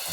Nĩ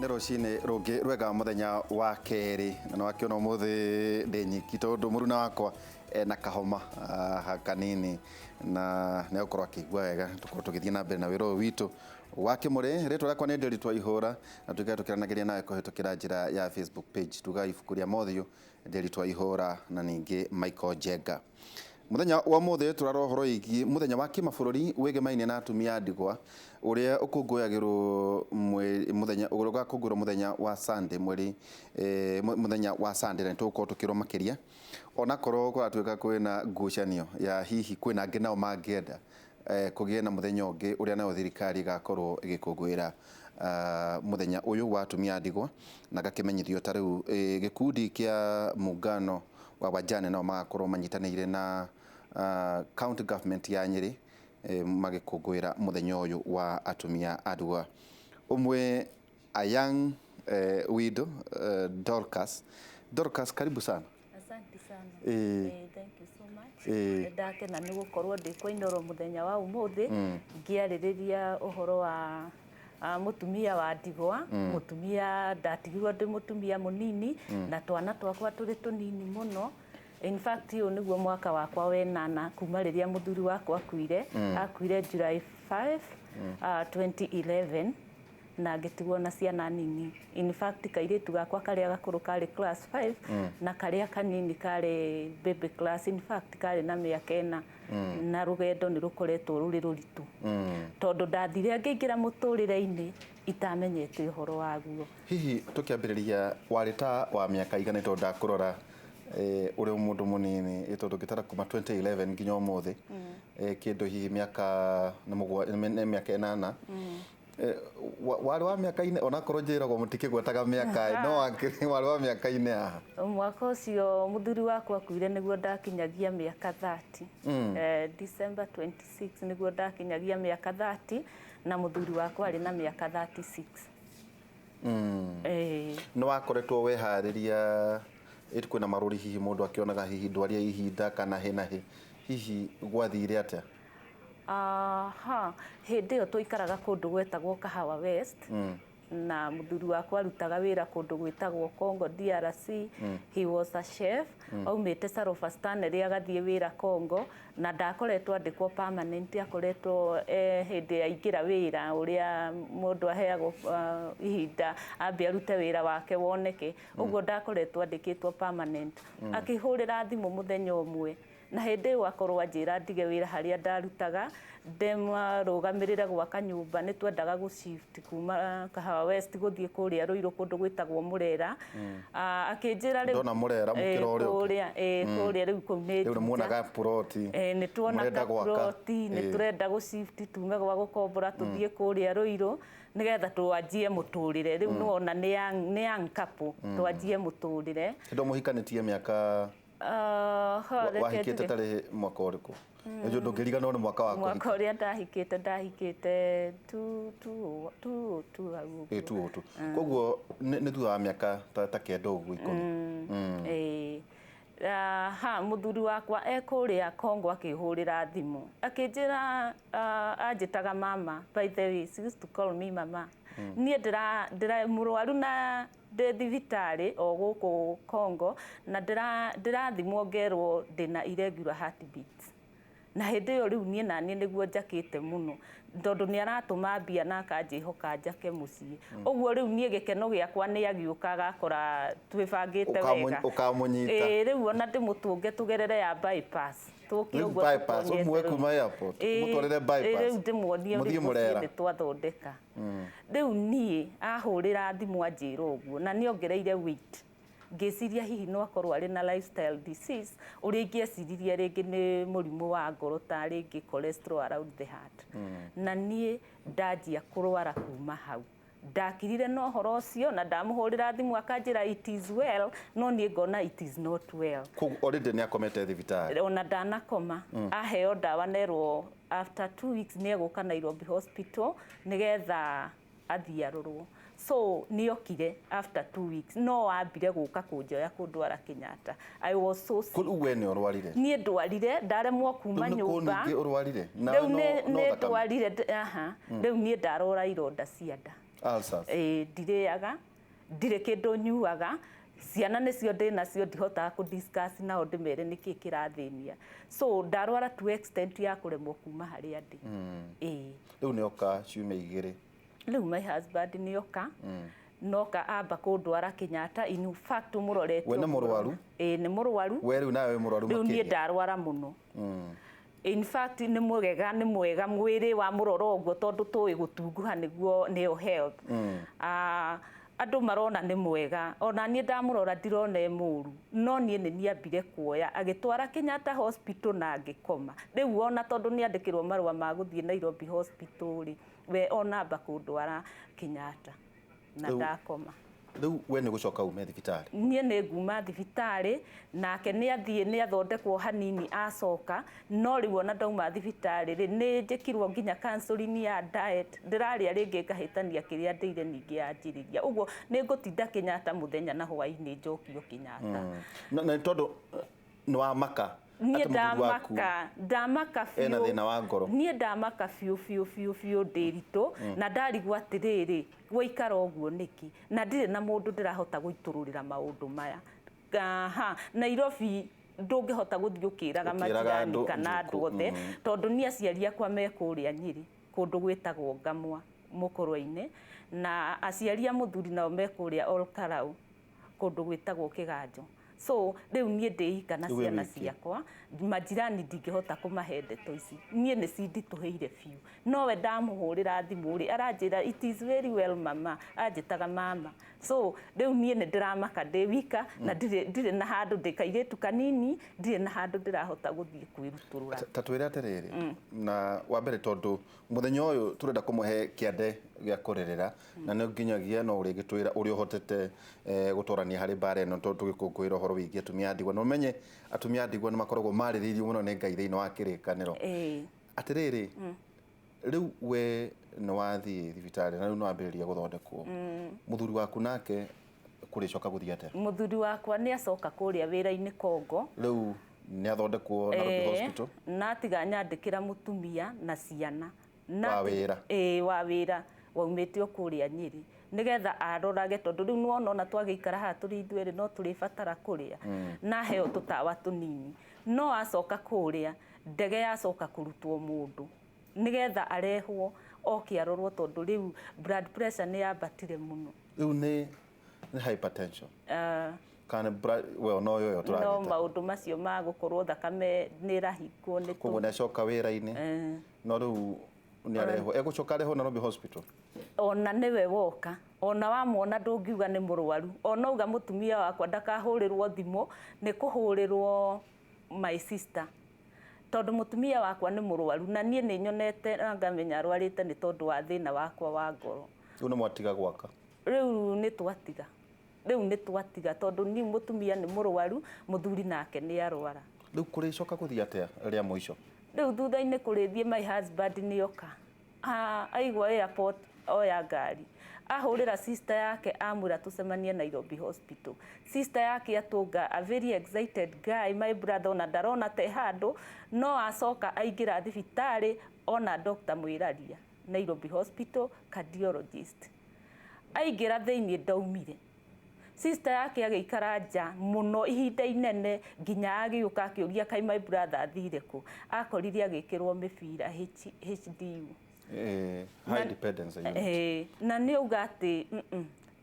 rũcinĩ rũngĩ rwega mũthenya wa kerĩ, na nĩ wakĩona ũmũthĩ ndĩ nyiki tondũ mũruna wakwa ena kahoma kanini na nĩ egũkorwo akĩigua wega tũkorwo tũgĩthiĩ na mbere na wĩra ũyũ witũ wa kĩmũrĩ. Rĩtwa rĩakwa nĩ Nderitu wa Ihũra na tũikare tũkĩaranagĩria nawe kũhĩtũkĩra njĩra ya Facebook page, tuga ibuku rĩa mothiũ Nderitu wa Ihũra na ningĩ Michael Njenga. Mũthenya wa ũmũthĩ tũrarora ũhoro wĩgiĩ mũthenya wa kĩmabũrũri wĩgemainie na atumia a ndigwa ũrĩa ũkũngũyagĩrwo mũthenya ũrĩa ũgakũngũĩrwo mũthenya wa Sunday mweri mũthenya wa Sunday na nĩtũgũkorwo tũkĩrwo makĩria onakorwo kũratuĩka kwĩna ngucanio ya hihi kwĩna angĩ nao mangĩenda kũgĩe na mũthenya ũngĩ ũrĩa nayo thirikari ĩgakorwo ĩgĩkũngũĩra mũthenya ũyũ wa atumia a ndigwa na ngakĩmenyithio ta rĩu gĩkundi kĩa muungano wa wajane nao magakorwo manyitanĩire na county government ya Nyĩrĩ magĩkũngũĩra mũthenya ũyũ wa atumia a ndigwa. Ũmwe a young widow Dorcas. Dorcas, karibu sana. Asante sana. Thank you so much. Nĩ ndakena nĩ gũkorwo ndĩ kwa Inooro mũthenya wa ũmũthĩ ngĩarĩrĩria ũhoro wa mũtumia wa ndigwa, mũtumia ndatigirwo ndĩ mũtumia mũnini na twana twakwa tũrĩ tũnini mũno. In fact ũyũ nĩguo mwaka wakwa wenana kuma rĩrĩa mũthuri wakwa akuire. Akuire July 5, 2011 na ngĩtigwo na ciana nini. In fact kairĩtu gakwa karĩa gakũrũ karĩ class 5 na karĩa kanini karĩ baby class, in fact karĩ na mĩaka 4. Na rũgendo nĩ rũkoretwo rũrĩ rũritũ tondũ ndathire ngĩingĩra mũtũrĩre-inĩ itamenyete ũhoro waguo. Hihi tũkĩambĩrĩria warĩ ta wa mĩaka igana tondũ ndakũrora ũrĩ mũndũ mũnini tondũ ngĩtara kuma 2011 nginya ũmũthĩ kĩndũ hihi mĩaka nĩ mĩaka 8. Warĩ wa mĩaka-inĩ onakorwo njĩragwo mũtikĩgwetaga mĩaka no warĩ wa mĩaka-inĩ haha. Mwaka ũcio mũthuri wakwa akuire nĩguo ndakinyagia mĩaka 30. December 26 nĩguo ndakinyagia mĩaka 30 na mũthuri wakwa arĩ na mĩaka 36. Nĩ wakoretwo weharĩria kwĩna marũri hihi mũndũ akĩonaga hihi ndwari ya ihinda kana hĩ na hĩ, hihi gwathire atĩa? Aha, hĩndĩ ĩyo tũikaraga kũndũ gwetagwo Kahawa West na mũthuri wakwa arutaga wĩra kũndũ gwĩtagwo Congo DRC. He was a chef, aumĩte Sarova Stanley agathiĩ wĩra Congo na ndakoretwo andĩkwo permanent, akoretwo hĩndĩ aingĩra wĩra ũrĩa mũndũ aheagwo ihinda ambe arute wĩra wake woneke, ũguo ndakoretwo andĩkĩtwo permanent. Akĩhũrĩra thimũ mũthenya ũmwe na hĩndĩ ĩyo akorwo anjĩra ndige wĩra harĩa ndarutaga ndĩmarũgamĩrĩre gwaka nyũmba, nĩ twendaga gũ shift kuma Kahawa West gũthiĩ kũrĩa Ruiru kũndũ gwĩtagwo Mũrera. Akĩnjĩra rĩu ndona Mũrera mũkĩra ũrĩa ũngĩ kũrĩa rĩu kũu nĩ rĩu nĩmuonaga ploti, nĩ tuonaga ploti, nĩ tũrenda gũ shift tume gwa gũkombora tũthiĩ kũrĩa Ruiru nĩgetha twanjie mũtũrĩre. Rĩu nĩwona nĩ young couple twanjie mũtũrĩre. Hĩndĩ mũhikanĩtie mĩaka wahikĩte tarĩ mwaka ũrĩkũ? Nĩ ndũngĩriganĩrwo nĩ mwaka wa kũhika. Mwaka ũrĩa ndahikĩte ndahikĩte 2002 hau ũguo. 2002. Koguo nĩ thutha wa mĩaka ta 9 ũguo 10. Ha mũthuri wakwa e kũrĩa Congo akĩhũrĩra thimũ akĩnjĩra, anjĩtaga mama, by the way she used to call me mama. Niĩ ndĩra mũrwaru na ndĩ thibitarĩ o gũkũ Congo na ndĩrathimwo ngerwo ndĩna irregular heartbeats. Na hĩndĩ ĩyo rĩu niĩ naniĩ nĩguo njakĩte mũno tondũ nĩ aratũma mbia na akanjĩhoka njake mũciĩ. Ũguo rĩu niĩ gĩkeno gĩakwa nĩ agĩũka agakora twĩbangĩte wega. Ũkamũnyita. Rĩu ona ndĩmũtũnge tũgerere ya bypass. Tũke ũguo bypass, ũmwe kuma airport, ũmũtwarĩre bypass. Rĩu ndĩmuonie ũrĩa mũciĩ nĩ twathondeka. Rĩu niĩ ahũrĩra thimũ anjĩra ũguo na nĩongereire weight. Ngĩciria hihi no akorwo arĩ na lifestyle disease ũrĩa ingĩeciririe rĩngĩ nĩ mũrimũ wa ngoro ta rĩngĩ cholesterol around the heart. Na niĩ ndanjia kũrwara kuma hau. Ndakirire na ũhoro ũcio na ndamũhũrĩra thimũ akanjĩra it is well, no niĩ ngona it is not well. Koguo already nĩ akomete thibitarĩ. Ona ndanakoma, aheo ndawa nerwo After 2 weeks nĩ egũka Nairobi Hospital nĩgetha athiĩ arorwo. So nĩokire after 2 weeks, no ambire gũka kũnjoya kũndwara Kenyatta. I was so sick. Kũu we nĩ ũrwarire? Niĩ ndwarire, ndaremwo kuma Rĩu nĩ kũ nyũmba. ningĩ ũrwarire na Rĩu no nĩ no nĩ thakame? ndwarire aha, rĩu niĩ ndarora ironda cia nda. Ulcers. Ĩĩ, ndirĩaga, ndirĩ kĩndũ nyuaga. Ciana nĩcio ndĩ nacio, ndihotaga kũ discuss nao ndĩmere nĩkĩ kĩrathĩnia. So ndarwara to extent ya kũremwo kuma harĩa ndĩ. Ĩĩ. Rĩu nĩ oka ciumia 2? Rĩu my husband nĩoka, noka amba kũndwara Kenyatta. In fact, ũmũrorete We nĩ ũguo. mũrwaru? Ĩĩ, nĩ mũrwaru. We rĩu nawe wĩ mũrwaru Rĩu niĩ makĩria? ndarwara mũno. In fact, nĩ mwega, nĩ mwega mwĩrĩ wa mũrora ũguo, tondũ tũĩ gũtunguha nĩguo nĩyo health. Ah, andũ marona nĩ mwega, ona niĩ ndamũrora ndirona e mũru, no niĩ nĩ niambire kuoya agĩtwara Kenyatta Hospital na ngĩkoma. Rĩu ona tondũ nĩ andĩkĩrwo marũa ma gũthiĩ Nairobi Hospital rĩ, we ona amba kũndwara Kenyatta na ndakoma. Rĩu we nĩ gũcoka ume thibitarĩ? Niĩ nĩ nguma thibitarĩ, nake nĩ athiĩ, nĩ athondekwo hanini, acoka. No rĩu ona ndauma thibitarĩ rĩ, nĩ njĩkirwo nginya counseling ya diet. Ndĩrarĩa rĩngĩ ngahĩtania kĩrĩa ndĩire, ningĩ yanjĩrĩria ũguo. Nĩ ngũtinda Kenyatta mũthenya na hwaĩ-inĩ njokio Kenyatta. Na nĩ tondũ nĩ wamaka Niĩ atĩ mũthuri waku ndamaka, ndamaka biũ. ena thĩna wa ngoro. Niĩ ndamaka biũ biũ biũ biũ, ndĩritũ na ndarigwo atĩrĩrĩ, gwaikara ũguo nĩkĩ, na ndirĩ na mũndũ ndĩrahota gũitũrũrĩra maũndũ maya. Aha, Nairobi ndũngĩhota gũthiĩ ũkĩraga Ũkĩraga majirani andũ kana andũ njuku, othe, tondũ niĩ aciari akwa me kũrĩa Nyĩrĩ, kũndũ gwĩtagwo Ngamwa Mũkũrwe-inĩ, na aciari a mũthuri nao me kũrĩa Olkarau, kũndũ gwĩtagwo Kĩganjo. So rĩu niĩ ndĩika na Rĩu wĩ ciana wiki. ciakwa. Majirani ndingĩhota kũmahe ndeto ici, niĩ nĩ cinditũhĩire biũ. Nowe ndamũhũrĩra thimũ rĩ, aranjĩra, "It is very well, mama." Anjĩtaga mama. So rĩu niĩ nĩ ndĩramaka ndĩ wika na ndirĩ na handũ, ndĩ kairĩtu kanini, ndirĩ na handũ ndĩrahota gũthiĩ kwĩrutũrũra. Ta twĩre atĩrĩrĩ, na wa mbere, tondũ mũthenya ũyũ tũrenda kũmũhe kĩande gĩa kũrĩrĩra, na nĩ nginyagia no ũrĩgĩtwĩra ũrĩa ũhotete gũtorania harĩ mbara ĩno, tondũ tũgĩkũngũĩra ũhoro wĩgiĩ atumia a ndigwa, na ũmenye atumia a ndigwa nĩ makoragwo marĩrĩirio mũno nĩ Ngai thĩinĩ wa kĩrĩkanĩro. Atĩrĩrĩ, rĩu we nĩ wathiĩ thibitarĩ na rĩu nĩ wambĩrĩria gũthondekwo, mũthuri waku nake kũrĩcoka gũthiĩ atĩa? Mũthuri wakwa nĩ acoka kũrĩa wĩra-inĩ Kongo. Rĩu nĩ athondekwo Nairobi Hospital? Na tiga nyandĩkĩra mũtumia na ciana. Wa wĩra? Ĩĩ, wa wĩra waumĩte o kũrĩa Nyĩrĩ, nĩgetha arorage, tondũ rĩu nĩwona ona twagĩikara haha tũrĩ ithuerĩ no tũrĩbatara kũrĩa na heo tũtawa tũnini. No acoka kũrĩa, ndege yacoka kũrutwo mũndũ nĩgetha arehwo oke arorwo, tondũ rĩu blood pressure nĩ yambatire mũno. Rĩu nĩ hypertension kana well, no yoyo no tũragĩta? Maũndũ macio ma gũkorwo thakame nĩ ĩrahingwo nĩ Koguo nĩ acoka wĩra-inĩ, no rĩu nĩ arehwo, egũcoka arehwo Nairobi Hospital? Ona nĩwe woka, ona wamwona ndũngiuga nĩ mũrwaru. Ona uga mũtumia wakwa ndakahũrĩrwo thimũ, nĩ kũhũrĩrwo my sister, tondũ mũtumia wakwa nĩ mũrwaru, na niĩ nĩ nyonete na ngamenya arwarĩte nĩ tondũ wa thĩna wakwa wa ngoro. Rĩu nĩ mwatiga gwaka? Rĩu nĩ twatiga, rĩu nĩ twatiga, tondũ niĩ mũtumia nĩ mũrwaru, mũthuri nake nĩ arwara. Rĩu kũrĩcoka gũthiĩ atĩa rĩa mũico? Rĩu thutha-inĩ kũrĩthiĩ, my husband nĩ oka. Ah, aigua airport, oya ngari, ahũrĩra sister yake, amwĩra tũcemanie Nairobi Hospital. Sister yake atũnga a very excited guy, my brother, ona ndarona te handũ. No acoka aingĩra thibitarĩ, ona Dr. Mwĩraria, Nairobi Hospital cardiologist. Aingĩra thĩinĩ, ndaumire. Sister yake agĩikara nja mũno ihinda inene nginya agĩũka akĩũria, "Kaĩ my brother athire kũ?" Akorire agĩkĩrwo mĩbira HDU. High dependency unit. Na nĩ auga atĩ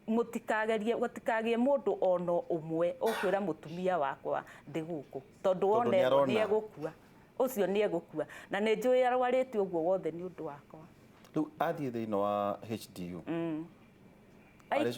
mũtikagerie, gũtikagĩe mũndũ ona ũmwe ũkwĩra mũtumia wakwa ndĩ gũkũ, tondũ wona nĩarona. nĩ egũkua, ũcio nĩ egũkua, na nĩ njũĩ arwarĩte ũguo wothe nĩ ũndũ wakwa. Rĩu athiĩ thĩinĩ wa HDU,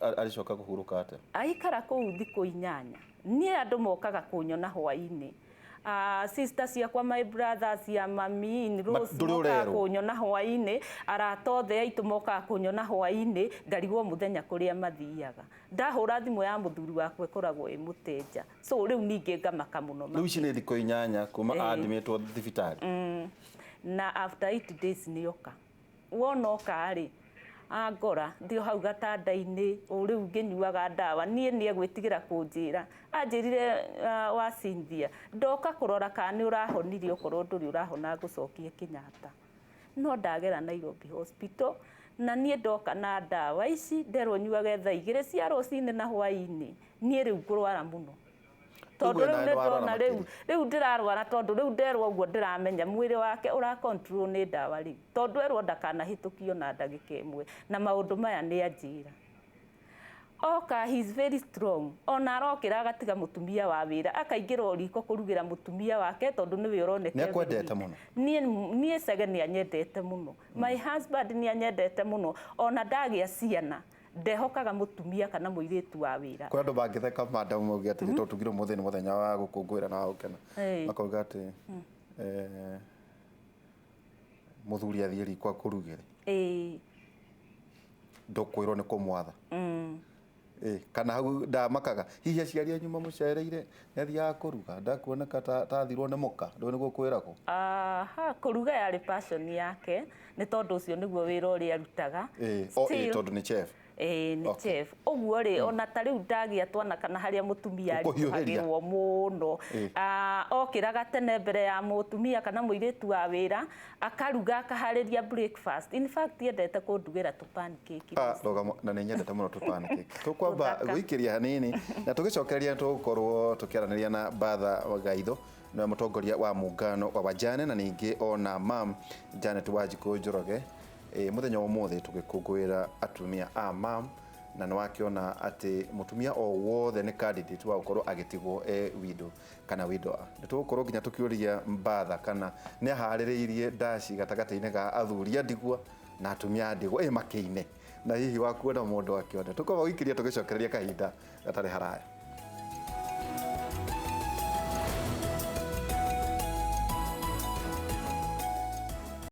arĩcoka kũhurũka atĩa? Aikara kũu thikũ 8. Niĩ andũ mokaga kũnyona hwaĩ-inĩ. Sister ciakwa, my brothers ya mami in Rose ndũrĩ mokaga ũrerwo? kũnyona hwaĩ-inĩ. Arata othe aitũ mokaga kũnyona hwaĩ-inĩ. Ngarigwo mũthenya kũrĩa mathiaga. Ndahũra thimũ ya mũthuri wakwa ĩkoragwo ĩ mũteja, so rĩu ningĩ ngamaka mũno. Rĩu ici nĩ thikũ 8 kuma andimĩtwo thibitarĩ? Na after 8 days nĩ oka. Wona oka rĩ, angora ndĩ o hau gatanda-inĩ, o rĩu ngĩnyuaga ndawa. Niĩ nĩ egwĩtigĩra kũnjĩra. Anjĩrire, wa Cynthia, ndoka kũrora kana nĩ ũrahonire, okorwo ndũrĩ ũrahona ngũcokie Kenyatta. No ndagera Nairobi Hospital, na niĩ ndoka na ndawa ici nderwo nyuage thaa 2 cia rũcinĩ na hwaĩ-inĩ. Niĩ rĩu ngũrwara mũno. Tondũ rĩu nĩ ndona rĩu rĩu ndĩrarwara, tondũ rĩu nderwo ũguo ndĩramenya mwĩrĩ wake ũra control nĩ ndawa rĩu, tondũ erwo ndakanahĩtũkio na ndagĩka ĩmwe, na maũndũ maya nĩ anjĩra. Oka, he is very strong. Ona arokĩra agatiga mũtumia wa wĩra, akaingĩra o riko kũrugĩra mũtumia wake, tondũ nĩwe ũroneka. Nĩ akwendete mũno. Niĩ Chege nĩ anyendete mũno. My husband nĩ anyendete mũno. Ona ndagĩa ciana, ndehokaga mũtumia kana mũirĩtu wa wĩra. Kũrĩ andũ mangĩtheka, madam, mauge atĩ tondũ tugire ũmũthĩ nĩ mũthenya wa gũkũngũĩra na wa gũkena, makauga atĩ mũthuri athiĩ riko akũrugĩre, ndũkwĩrwo nĩ kũmwatha. Kana hau ndamakaga hihi aciari anyu mamũcereire nĩ athiaga kũruga, ndakuoneka ta athirwo nĩ mũka, ndũĩ nĩguo kwĩragwo? Aha, kũruga yarĩ passion yake, nĩ tondũ ũcio nĩguo wĩra ũrĩa arutaga. O tondũ nĩ chef. Ĩĩ, nĩ chef. Ũguo rĩ, ona ta rĩu ndagĩa twana kana harĩa mũtumia Ũkũhiũhĩria. aritũhagĩrwo mũno, okĩraga tene mbere ya mũtumia kana mũirĩtu wa wĩra, akaruga, akaharĩria breakfast. In fact, endete kũndugĩra tũ pancake. Ah, rũgamo, na nĩ nyendete mũno tũ pancake. Tũkwamba Tũthaka. gũikĩria hanini na tũgĩcokereria tũgũkorwo tũkĩaranĩria na Batha Gaitho, nĩwe mũtongoria wa muungano wa wajane, na ningĩ ona mam Janet Wanjikũ Njoroge. Mũthenya wa ũmũthĩ tũgĩkũngũĩra atumia a mam, na nĩ wakĩona atĩ mũtumia o wothe nĩ candidate wa gũkorwo agĩtigwo e widow kana widower. Nĩ tũgũkorwo nginya tũkĩũria Mbatha kana nĩ aharĩrĩirie ndaci gatagatĩ-inĩ ga athuri a ndigwa na atumia a ndigwa makĩine, na hihi wakuona mũndũ akĩone. Tũkwamba gũikĩria tũgĩcokereria kahinda gatarĩ haraya.